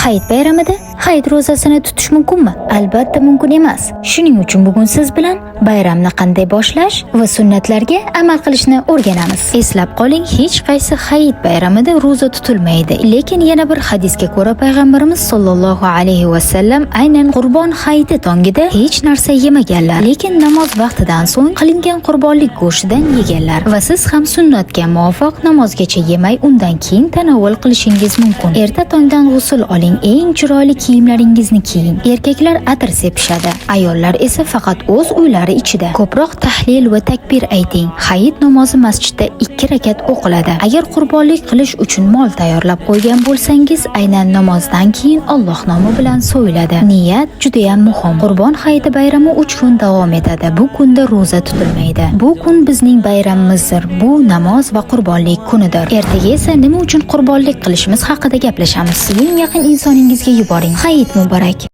Hayit bayramida hayit ro'zasini tutish mumkinmi? Albatta mumkin emas. Shuning uchun bugun siz bilan bayramni qanday boshlash va sunnatlarga amal qilishni o'rganamiz. Eslab qoling, hech qaysi hayit bayramida ro'za tutilmaydi. Lekin yana bir hadisga ko'ra, payg'ambarimiz sollallohu alayhi va sallam aynan Qurbon hayiti tongida hech narsa yemaganlar. Lekin namoz vaqtidan so'ng qilingan qurbonlik go'shtidan yeganlar va siz ham sunnatga muvofiq namozgacha yemay, undan keyin tanovul qilishingiz mumkin. Erta tongdan g'usul oling, eng chiroyli kiyimlaringizni kiying. Erkaklar atir sepishadi, ayollar esa faqat o'z uylari ichida. Ko'proq tahlil va takbir ayting. Hayit namozi masjidda 2 rakat o'qiladi. Agar qurbonlik qilish uchun mol tayyorlab qo'ygan bo'lsangiz, aynan namozdan keyin Alloh nomi bilan so'yiladi. Niyat juda ham muhim. Qurbon hayiti bayrami 3 kun davom etadi. Bu kunda ro'za tutilmaydi. Bu kun bizning bayramimizdir. Bu namoz va qurbonlik kunidir. Ertaga esa nima uchun qurbonlik qilishimiz haqida gaplashamiz. Eng yaqin insoningizga yuboring. Hayit muborak.